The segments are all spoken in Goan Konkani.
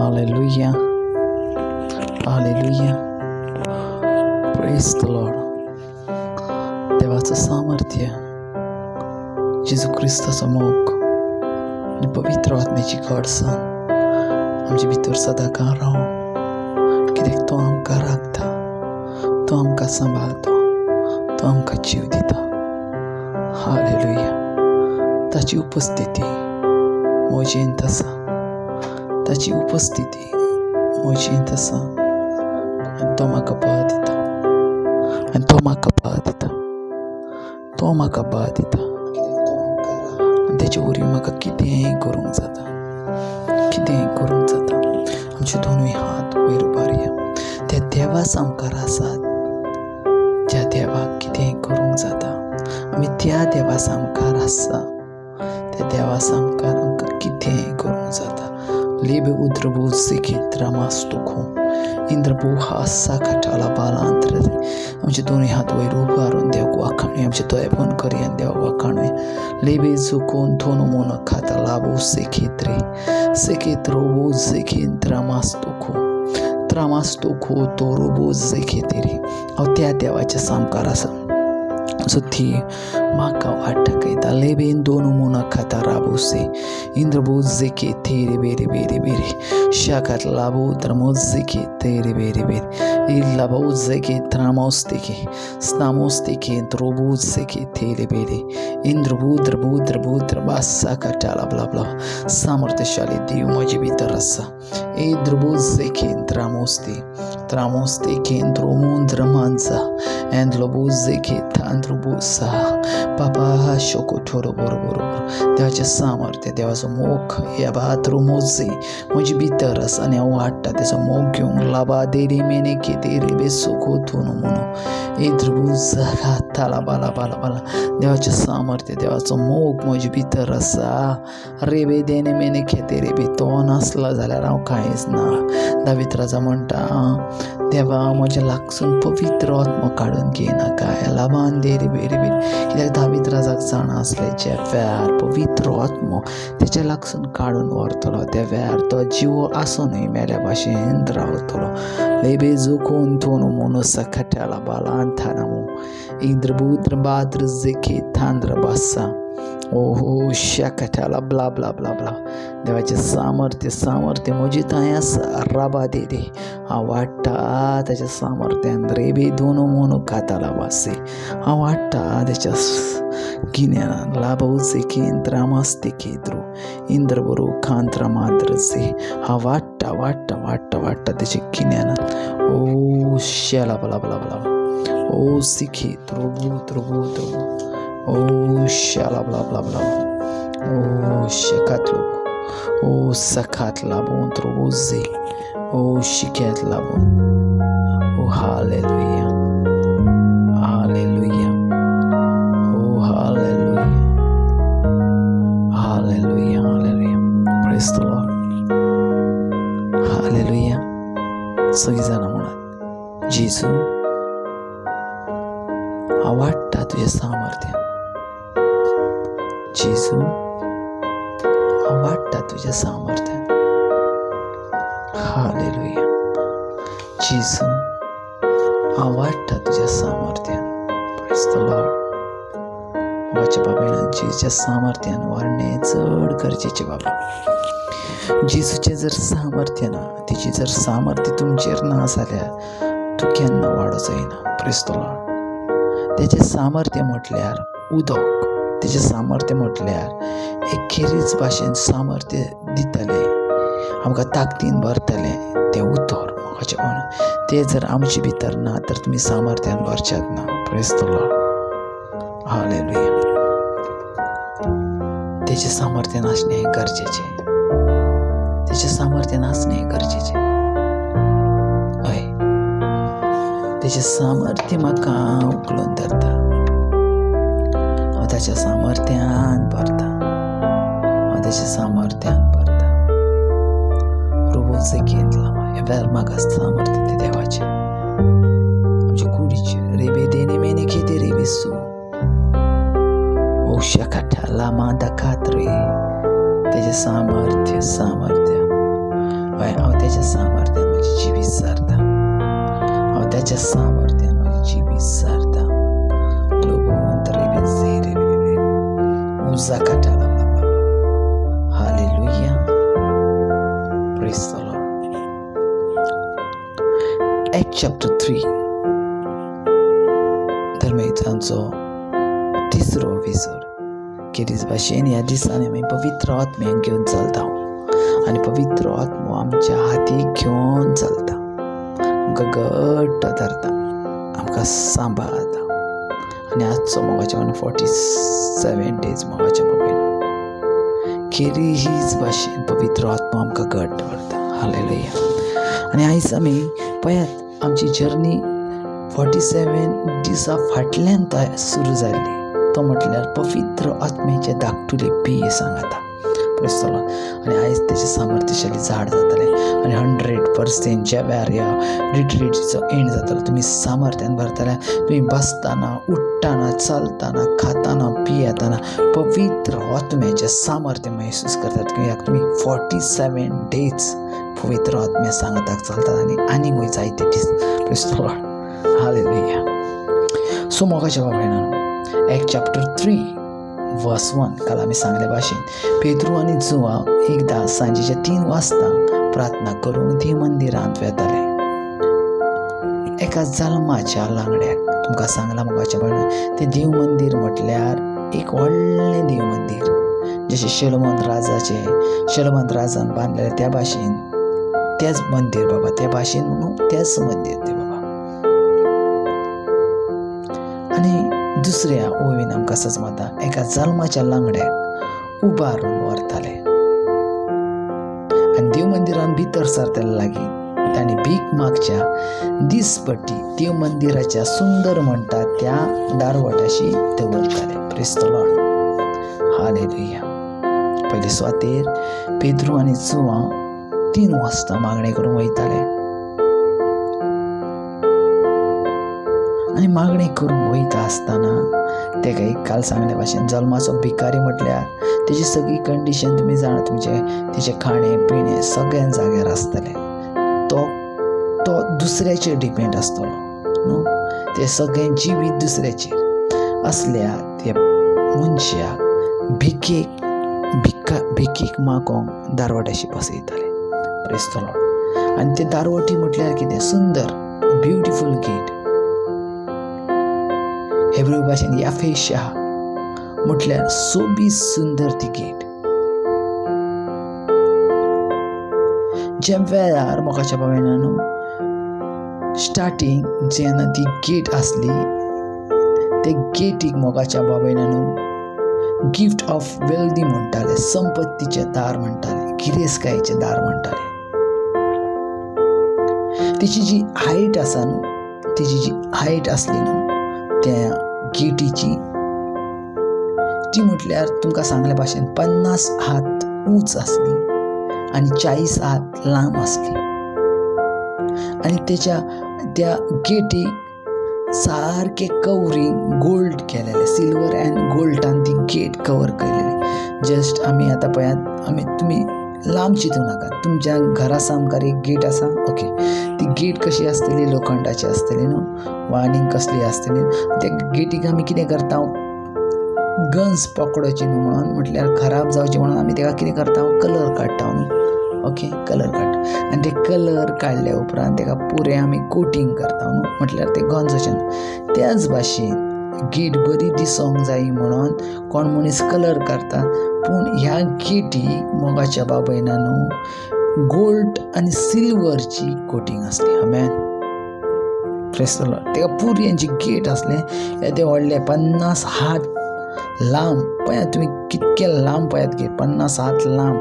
Hallelujah, hallelujah, praise the Lord. देवाचो सामर्थ्य, जेजू क्रिस्ताचो मोग आनी पवित्र आत्म्याची घडसाण आमचे भितर सदांकाळ रावूं. कित्याक तो आमकां राखता, तो आमकां सांबाळता, तो आमकां जीव दिता. हालेलुया. ताची उपस्थिती मजेंत आसा, ताची उपस्थिती मजेंत आसा आनी तो म्हाका बळ दिता, आनी तो म्हाका बळ दिता, तो म्हाका बळ दिता. आनी तेचे वरवीं म्हाका कितेंय करूंक जाता, कितेंय करूंक जाता. आमचे दोनूय हात वयर उबारया. त्या देवा सामकार आसात, ज्या देवाक कितेंय करूंक जाता. आमी त्या देवा सामकार आसा, त्या देवा सामकार आमकां कितेंय करूंक जाता. लेबे उद्रबू सेखीत रामास्तुखो इंद्रबू हासा खाटाला बालांत्र. आमचे दोनूय हात वयर उबारून देवाक वाखाणुया. आमचे दोळे बंद करुया, देवाक वाखाणुया. लेबे जुकून दोनू मोन खाता लाबू सेखीत रे सेखीत रोबू सेखीत रामास्तुखो त्रामास्तुखो तो रोबू सेखीत रे. हांव त्या देवाच्या सामकार आसा. सो ती म्हाका वाट दाखयता. लेबेन दोनू मुना खाता राबूसे इंद्रबूजे के तेरे बेरे बेरे बेरे शाकात लाबू द्रमोजे के तेरे बेरे बेरे इल्लाबूजे के त्रामोस्ते के स्नामोस्ते के द्रोबूजे के तेरे बेरे इंद्रबूद्र बुद्र बुद्र बासा काटाला ब्ला ब्ला. सामर्थ्यशाली देव म्हजे भितर आसा. इंद्रबूजे के त्रामोस्ते त्रामोस्ते के द्रोमुंद्र मांजा एंद्लोबूजे के तांद्रुबूसा बाबा शोको थोरो बरो बरोबर. देवाचें सामर्थ्य, देवाचो मोग ह्या बाथरूमोजे म्हजे भितर आसा आनी हांव वाडटा तेचो मोग घेवंक. लाबा देरी मेने के देरी बेसोको थोनो मोनो इंद्रबूजा ताला बाला बाला बाला. देवाचें सामर्थ्य, देवाचो मोग म्हजे भितर आसा. रेबे देने मेने खेते रेबे. तो नासलो जाल्यार हांव कांयच ना. दावीद राजा म्हणटा, देवा म्हज्या लागसून पवित्र आत्मो काडून घेयनाका. लाबान देरी बेरी बेरी. कित्याक दावीद राजाक जाणा आसलें, ज्या वेळार पवित्र आत्मो तेच्या लागसून काडून व्हरतलो त्या वेळार तो जिवो आसुनूय मेल्या भाशेन रावतलो. लेबे जुकून तोनू मोनू सखाट्याला बालान थानामू इंद्रबूद्र बाद्र जेके थांद्र बासा ओहो शाकाटाला ब्ला ब्ला ब्ला ब्ला. देवाचें सामर्थ्य, सामर्थ्य म्हजे थंय आसा. राबा दे हांव वाडटा ताच्या सामर्थ्यान. रेबे दोनू मोनू खाताला वासे. हांव वाडटा तेच्या गिन्यानान. लाबूचे केंद्रामास्ते केद्रो इंद्र बरो खांद्र माद्रचे. हांव वाडटा वाडटा वाडटा वाडटा तेच्या गिन्यानान. ओ शेला बला बला बला. ओ सिखे त्रोबू त्रोबू त्रोबू. ओ शाला bla bla bla. O शकातलो. O सखात लाबून त्रोबूजे. O शिक्यात लाबून. O hallelujah, hallelujah. Oh hallelujah, hallelujah, hallelujah. Praise the Lord. Hallelujah. सगळीं जाणां म्हणात, जेजू हांव वाडटा तुज्या सामर्थ्यान. जेजू हांव वाडटा तुज्या सामर्थ्यान. हालेलुया. जेजू हांव वाडटा तुज्या सामर्थ्यान. Praise the Lord. मोगाच्या बाबान, जेजूच्या सामर्थ्यान वाडणें चड गरजेचें बाबा. जेजूचें जर सामर्थ्य ना, तेची जर सामर्थ्य तुमचेर ना जाल्यार तूं केन्ना वाडो जायना. Praise the Lord. तेचें सामर्थ्य म्हटल्यार उदक. तेचें सामर्थ्य म्हटल्यार एक खेरीज भाशेन सामर्थ्य दितलें, आमकां ताकदीन भरतलें तें उतर. मोगाचें पण तें जर आमचे भितर ना तर तुमी सामर्थ्यान भरच्यात ना. Praise the Lord. Hallelujah. तेचें सामर्थ्य नासणें गरजेचें, तेचें सामर्थ्य नासणें गरजेचें. हय, तेचें सामर्थ्य म्हाका उखलून धरता. हांव ताच्या सामर्थ्यान भरता, हांव ताच्या सामर्थ्यान भरता. रोबोचे घेतला ह्या वेळार म्हाका सामर्थ्य तें देवाचें आमचे कुडीचें. रेबे देने मेने खेते रेबे सो ओ शकाटा लामा दाखात रे. तेजें सामर्थ्य, सामर्थ्य. हय, हांव त्याच्या सामर्थ्यान म्हजें जिवीत सारता. हांव त्याच्या सामर्थ्यान म्हजें जिवीत सारता. Hallelujah. Praise the Lord. Act chapter 3, धर्मयुद्धांचो तिसरो विसर. खेरीज भाशेन ह्या दिसांनी आमी पवित्र आत्म्याक घेवन चलता आनी पवित्र आत्मो आमच्या हातीक घेवन चलता, आमकां घट्ट धरता, आमकां सांबाळता. आनी आजचो मोगाच्या 47 डेज मोगाच्या बाबतीन खेरीज भाशेन पवित्र आत्मो आमकां घट्ट व्हरता. हालेलुया. आनी आयज आमी पळयात आमची जर्नी 47 दिसां फाटल्यान सुरू जाल्ली, तो म्हटल्यार पवित्र आत्म्याचे धाकटुले बिये सांगता. प्रेस्तलो. आनी आयज तेचें सामर्थ्यशाली झाड जातलें आनी 100% ज्या वेळार ह्या रिट्रीटीचो एंड जातलो तुमी सामर्थ्यान भरतले. तुमी बसतना, उठ्ठना, चलतना, खातना, पियेतना पवित्र आत्म्याचें सामर्थ्य महसूस करतात कित्याक तुमी 47 डेज पवित्र आत्म्या सांगताक चलतात आनी आनीक जायते दीस. प्रेस्तलो. हालेलुया. सो मोगाच्या बाबायणानो, एक्ट चॅप्टर 3 वर्स 1, काल आमी सांगले भाशेन पेद्रू आनी जुआ एकदां सांजेच्या 3 वाजता प्रार्थना करूंक ती मंदिरांत वेताले. एका जल्माच्या लांगड्याक, तुमकां सांगलां मोगाच्या बाबायणानो, तें देव मंदीर म्हटल्यार एक व्हडलें देव मंदीर, जशें शेलोमन राजाचें, शेलोमन राजान बांदलेलें त्या भाशेन तेंच मंदीर बाबा, त्या भाशेन न्हू तेंच मंदीर तें बाबा. आनी दुसऱ्या ओवीन आमकां सजमता एका जल्माच्या लांगड्याक उबारून व्हरताले आनी देव मंदिरान भितर सरतले लागीं तांणी भीक मागच्या दिसपट्टी देव मंदिराच्या सुंदर म्हणटा त्या दारवटाशी दवरताले. Praise the Lord. Hallelujah. पयले सुवातेर पेद्रू आनी जुआ 3 वाजता मागणें करूंक वयताले आनी मागणी करूंक वयता आसतना तेका एक काल सांगले भाशेन जल्माचो भिकारी म्हटल्यार तेजी सगळी कंडिशन तुमी जाणा, तुमचें तेजें खाणें पिणें सगळ्यां जाग्यार आसतलें. तो तो दुसऱ्याचेर डिपेंड आसतलो न्हू, तें सगळें जिवीत दुसऱ्याचेर असल्या त्या मनशाक भिकेक भिकेक मागोंक दारवाट्याशी बसयताले. Praise the Lord. आनी ते दारवटी म्हटल्यार कितें सुंदर ब्युटिफूल गेट, हेब्रू भाशेन याफे शाह म्हटल्यार सोबीत सुंदर ती गेट. ज्या वेळार मोगाच्या बाबांनो स्टार्टींग जेन्ना ती गेट आसली ते गेटीक मोगाच्या बाबांनो गिफ्ट ऑफ वेल्दी म्हणटाले, संपत्तीचें दार म्हणटाले, गिरेस्तकायेचें दार म्हणटाले. तिची जी हायट आसा न्हू, तिची जी हायट आसली न्हू त्या गेटीची, ती म्हटल्यार तुमकां सांगल्या भाशेन 50 हात उंच आसली आनी 40 हात लांब आसली. आनी तेच्या त्या गेटीक सारकें कवरींग गोल्ड केलेलें, सिल्वर अँड गोल्डान ती गेट कवर केलेली. जस्ट आमी आतां पळयात, आमी तुमी लांब चिंतूं नाका, तुमच्या घरा सामकार एक गेट आसा, ओके, ती गेट कशी आसतली, लोखंडाची आसतली न्हू वा आनीक कसली आसतली. त्या गेटीक आमी कितें करता, गन्स पकडची न्हू म्हणून, म्हटल्यार खराब जावची म्हणून आमी तेका कितें करता, कलर काडटा न्हू, ओके, कलर काडटा. आनी ते कलर काडल्या उपरांत तेका पुरें आमी कोटींग करता न्हू, म्हटल्यार ते गन्स अशें न्हू. त्याच भाशेन गेट बरी दिसोंक जाय म्हणून कोण मनीस कलर करता, पूण ह्या गेटीक मोगाच्या बाबयना न्हू गोल्ड आनी सिल्वरची कोटींग आसली. आमेन. Praise the Lord. तेका पुरयांची गेट आसलें येदें व्हडलें 50 हात लांब. पळयात तुमी कितकें लांब पळयात गेट, 50 हात लांब,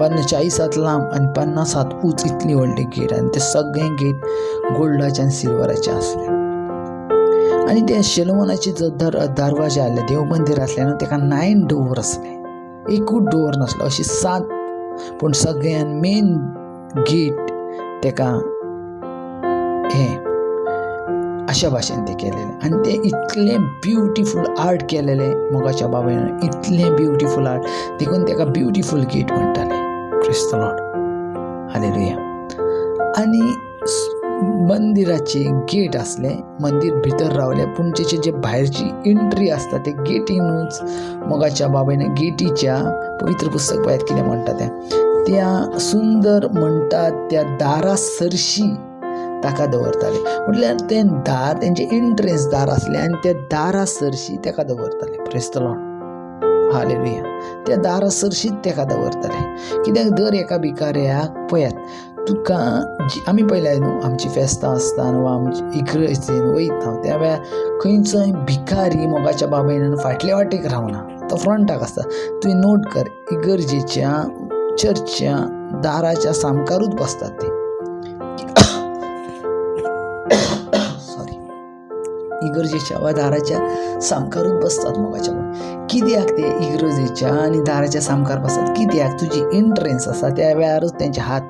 40 हात लांब आनी 50 हात उंच, इतली व्हडली गेट. आनी तें सगळें गेट गोल्डाचें आनी सिल्वराचें आसलें. आनी ते शेलोमनाचे जो दरवाजे आसले, देव मंदीर आसलें न्हू, तेका 9 डोर आसले, एकूच डोर नासलो, अशी 7. पूण सगळ्यान मेन गेट तेका हें अशा भाशेन तें केलेलें. आनी तें इतलें ब्युटिफूल आर्ट केलेलें मोगाच्या बाबान, इतलें ब्युटिफूल आर्ट, देखून तेका ब्युटिफूल गेट म्हणटाले. Praise the Lord. हालेलुया. आनी मंदिराचे गेट आसलें, मंदीर भितर रावलें, पूण तेचे जे भायरची एंट्री आसता ते गेटीनूच मोगाच्या बाबायन गेटीच्या पवित्र पुस्तक पळयात कितें म्हणटा तें, त्या सुंदर म्हणटा त्या दारा सरशी ताका दवरताले. म्हटल्यार तें दार तेंचें एंट्रन्स दार आसलें आनी त्या दारा सरशी ताका दवरताले. Praise the Lord. Hallelujah. त्या दारा सरशीच ताका दवरताले. कित्याक दर एका भिकाऱ्याक पळयात तुका आमी पळयल्या न्हू आमची फेस्तां आसता वा आमची इगर्जेन वयता त्या वेळार खंयचोय भिकारी मोगाच्या बाबायन फाटले वाटेक रावना, तो फ्रंटाक आसता. तुवें नोट कर, इगर्जेच्या चर्चच्या दाराच्या सामकारूच बसतात ते. सॉरी, इगर्जेच्या वा दाराच्या सामकारूच बसतात मोगाच्या बाबा. कित्याक ते इगर्जेच्या आनी दाराच्या सामकार बसतात? कित्याक तुजी एंट्रन्स आसा त्या वेळारूच तेंचे हात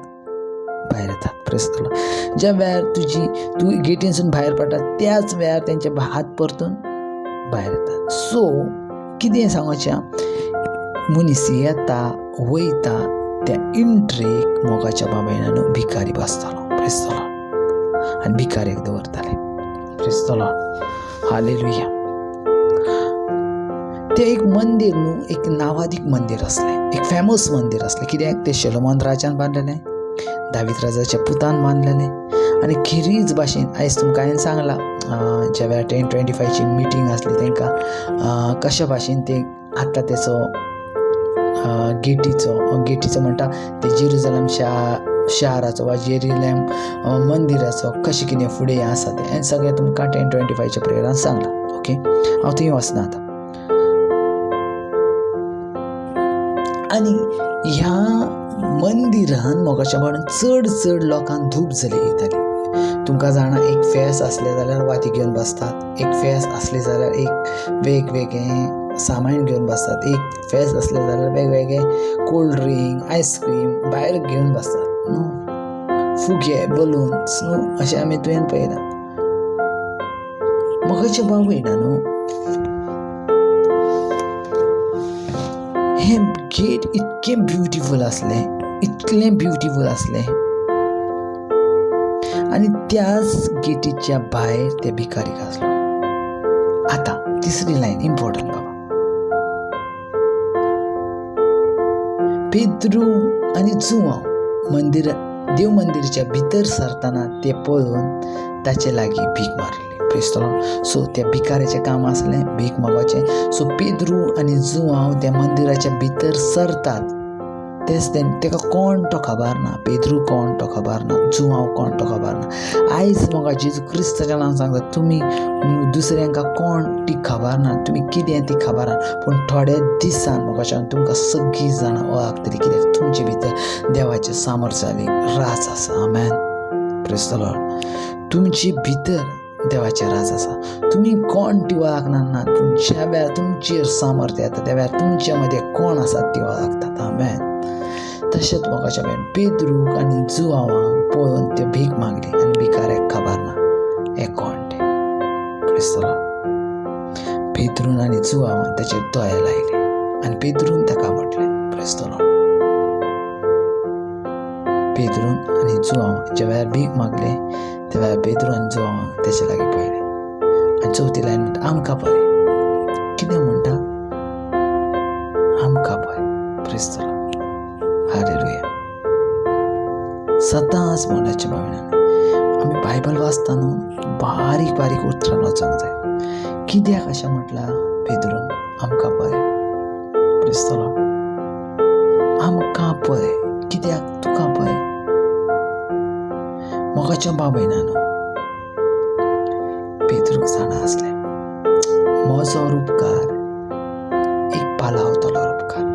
भायर येतात. Praise the Lord. ज्या वेळार तुजी तूं गेटीनसून भायर पडटा त्याच वेळार तेंचे हात परतून भायर येतात. सो कितें सांगोचें, मनीस येता वयता त्या एंट्रेक मोगाच्या बाबायन भिकारी बसतालो. Praise the Lord. आनी भिकाऱ्याक दवरताले. Praise the Lord. Hallelujah. तें एक मंदीर न्हू, एक नावादीक मंदीर आसलें, एक फेमस मंदीर आसलें. कित्याक तें शलोमोन राजान बांदलेलें, दावीद राजाच्या पुतान बांदलेलें. आनी खेरीज भाशेन आयज तुमकां हांवें सांगलां ज्या वेळार 1025ची मिटींग आसली तांकां कशा भाशेन ते आतां तेचो गेटीचो म्हणटा ते जेरुजलम शाराचो वा जेरुजलम मंदिराचो कशें कितें फुडें आसा तें हांवें सगळें तुमकां 1025च्या प्रेयरान सांगलां. ओके, हांव थंय वचना आतां. आनी ह्या मंदिरान मोगाच्या भावान चड चड लोकांक धूप जलयताली. तुमकां जाणा एक फेस आसलें जाल्यार वाती घेवन बसतात, एक फेस आसलें जाल्यार एक वेगवेगळें सामान घेवन बसतात, एक फेस आसलें जाल्यार वेगवेगळे कोल्ड ड्रिंक आयस्क्रीम भायर घेवन बसतात न्हू, फुगे बलून्स न्हू, अशें आमी तुवें पळयलां. मोगाच्या भाव न्हू, हें गेट इतकें ब्युटिफूल आसलें, इतलें ब्युटिफूल आसलें. आनी त्याच गेटीच्या भायर ते भिकारीक आसलो. आतां तिसरी लायन इम्पॉर्टंट बाबा, पेद्रू आनी जुआंव मंदिर देव मंदिरच्या भितर सरतना ते पळोवन ताचे लागीं भीक मारिल्ली. Praise the Lord. सो त्या भिकाऱ्याचें काम आसलें भीक मागपाचें. सो पेद्रू आनी जुआंव त्या मंदिराच्या भितर सरतात तेच तेका कोण तो खबर ना, पेद्रू कोण तो खबर ना, जुआंव कोण तो खबर ना. आयज म्हाका जेजू क्रिस्ताच्या नांवान सांगता, तुमी दुसऱ्यांका कोण ती खबर ना, तुमी कितें ती खबर ना, पूण थोड्या दिसान म्हाका तुमकां सगळीं जाणां वळखतली, कित्याक तुमचे भितर देवाचें सामर्थ्य आनी राज आसा. आमेन. Praise the Lord. तुमचे भितर देवाचें राज आसा. तुमी कोण ती वळखणार नात, पूण ज्या वेळार तुमचेर सामर्थ्य येता त्या वेळार तुमचे मदें कोण आसा ती वळखतात. आमेन. तशेंच मोगाच्या भयण पेद्रूक आनी जुआंवांक पळोवन ते भीक मागली आनी भिकाऱ्याक खबर ना हे कोण ते. Praise the Lord. पेद्रून आनी जुआंवान ताचेर दोळे लायले आनी पेद्रून ताका म्हटलें. Praise the Lord. पेद्रून आनी जुआंवान ज्या वेळार भीक मागले त्या वेळार पेद्रू आनी जुआंवान ताचे लागीं पळयलें आनी चवथी लायन म्हणटा आमकां पळय. कितें म्हणटा? आमकां पळय. Praise the Lord. Hallelujah. सदांच मोलाच्या भावनांनी आमी बायबल वाचता न्हू, बारीक बारीक उतरां वाचूंक जाय. कित्याक अशें म्हटलां पेद्रून आमकां पळय? Praise the Lord. आमकां पळय. कित्याक तुका पळय? मोगाच्या बाबयनानो, पेद्रूक जाणा आसलें म्हजो रुपकार एक पालावतलो रुपकार,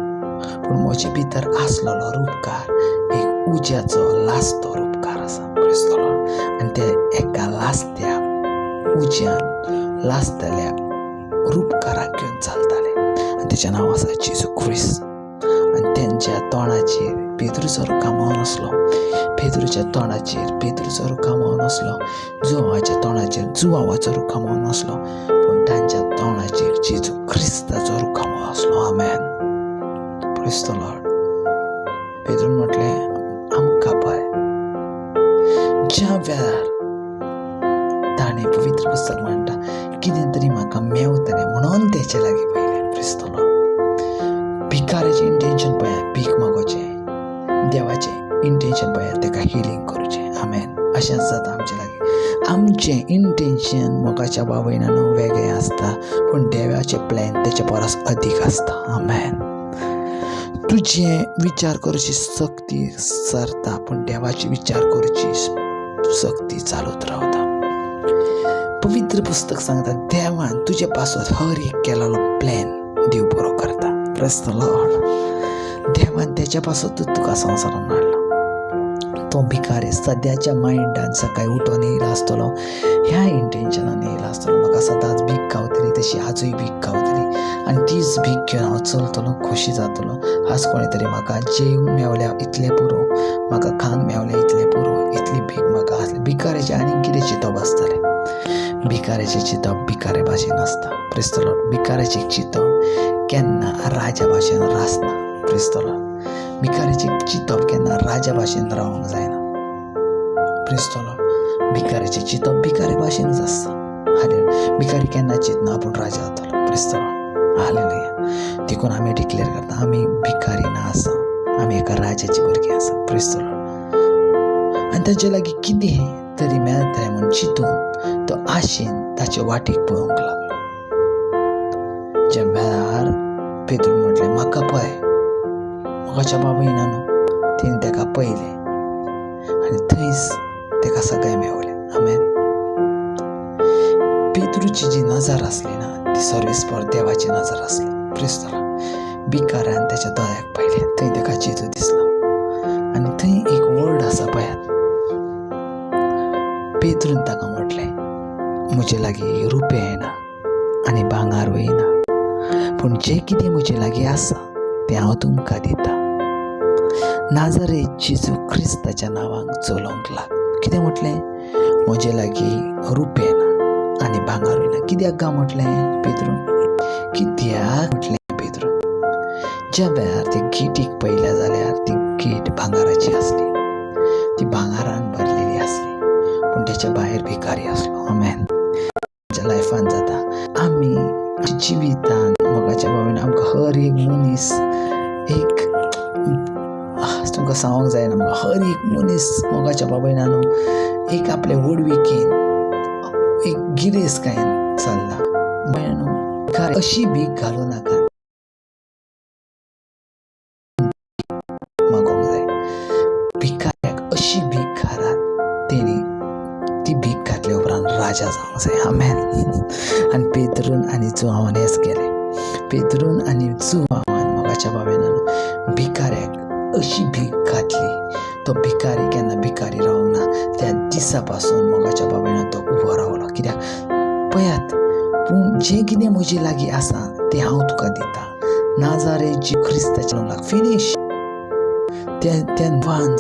पूण म्हजे भितर आसलेलो रुपकार एक उज्याचो लासतो रुपकार आसा. Praise the Lord. आनी ते एका लासत्या उज्यान लासतल्या रुपकाराक घेवन चलताले आनी तेचें नांव आसा जेजू क्रिस्त. आनी तेंच्या तोंडाचेर पेद्रूचो रुखामळ आसलो, पेद्रूच्या तोंडाचेर पेद्रूचो रुखामळ आसलो, जुआंवाच्या तोंडाचेर जुआंवाचो रुखामळ आसलो, पूण तांच्या तोंडाचेर जेजू क्रिस्ताचो रुखामळ आसलो. आमेन. Praise the Lord. पेद्रून म्हटलें आमकां पळय. भिकाऱ्याच्या लागीं पळयलें. प्रेज the Lord. भिकाऱ्याचें इंटेन्शन पळयात, भीक मागोवचें. देवाचें इंटेन्शन पळयात, ताका हिलींग करूचें. आमेन. अशेंच जाता आमचे लागीं. आमचें इंटेन्शन मोगाच्या बाबयनान वेगळें आसता, पूण देवाचें प्लॅन तेचे परस अदीक आसता. आमेन. तुजें विचार करची शक्ती सरता, पूण देवाची विचार करची शक्ती चालूत रावता. पवित्र पुस्तक सांगता, देवान तुजे पासत हर एक केलेलो प्लॅन देव बरो करता. Praise the Lord. देवान तेच्या पासतूच तुका संवसारान हाडला. तो भिकारी सद्याच्या मायंडान सकाळी उठोन येयला आसतलो, ह्या इंटेन्शनान येयला आसतलो, म्हाका सदांच भीक गावतली तशी आजूय भीक गावतली आनी तीच भीक घेवन हांव चलतलो, खोशी जातलो. आज कोणें तरी म्हाका जेवंक मेवल्या इतलें पुरो, म्हाका खावंक मेवलें इतलें पुरो, इतली भीक म्हाका आसली. भिकाऱ्याचें आनीक कितें चिंतप आसतलें? भिकाऱ्याचें चिंतप भिकारे भाशेन आसता. Praise the Lord. भिकाऱ्याचें चिंतप केन्ना राजा भाशेन आसना. Praise the Lord. भिकाऱ्याचें चिंतप केन्ना राजा भाशेन रावंक जायना. Praise the Lord. भिकाऱ्याचें चिंतप भिकारे भाशेनच आसता. हालेलुया. भिकारी केन्ना चिंतना आपूण राजा जातलो. Praise the Lord. Hallelujah. देखून आमी डिक्लेर करता, आमी भिकारी ना आसा, आमी एका राजाची भुरगीं आसा. Praise the Lord. आनी ताचे लागीं कितें तरी मेळतलें म्हूण चिंतून तो आशेन ताचे वाटेक पळोवंक लागलो. ज्या वेळार पेद्रून म्हटलें, म्हाका पळय, मोगाच्या बाबयना न्हू, तेणी ताका पळयलें आनी थंयच ताका सगळें मेवलें. आमेन. पेद्रूची जी नजर आसली ना, ती सर्वेस्पर देवाची नजर आसली. Praise the Lord. भिकाऱ्यान ताच्या दोळ्याक पळयलें, थंय ताका जेजू दिसलो आनी थंय एक वर्ड आसा, पळयात. पेद्रून ताका म्हटलें, म्हजे लागीं रुपया येना आनी भांगारूय ना, पूण जें कितें म्हजे लागीं आसा तें हांव तुमकां दितां. नाजरेत जेजू क्रिस्ताच्या नांवान चलोवंक लाग. कितें म्हटलें? म्हजे लागीं रुपया ना आनी भांगारूय ना. कित्याक गा म्हटलें पेद्रून? कित्याक म्हटलें पेद्रून? ज्या वेळार ते गेटीक पळयल्या जाल्यार ती गेट भांगाराची आसली, ती भांगारान भरलेली आसली, पूण तेच्या भायर भिकारी आसलो. आमेन. आमच्या लायफान जाता, आमी जिवितान मोगाच्या बाबतीन आमकां हर एक मनीस एक तुमकां सांगूंक जायना. म्हाका हर एक मनीस मोगाच्या बाबतीन न्हू एक आपले व्हडविकेन, एक गिरेस्तकायेन चल्ला. न्हू अशी भीक घालूं नाका, मागोंक जाय. भिकाऱ्याक अशी भीक घालात, तेणी ती भीक घातल्या उपरांत राजा जावंक जाय. आमेन. आनी पेद्रून आनी जुवांवान हेंच केलें. पेद्रून आनी जुवांवान मोगाच्या बाबेन भिकाऱ्याक अशी भीक घातली, तो भिकारी केन्ना भिकारी रावंक ना. त्या दिसा पासून मोगाच्या बाबेन तो उबो रावलो. कित्याक पळयात, पूण जें कितें म्हजे लागीं आसा तें हांव तुका दितां. नाजारेत जेजू क्रिस्ताच्या लाग. फिनीश. त्या त्या वान.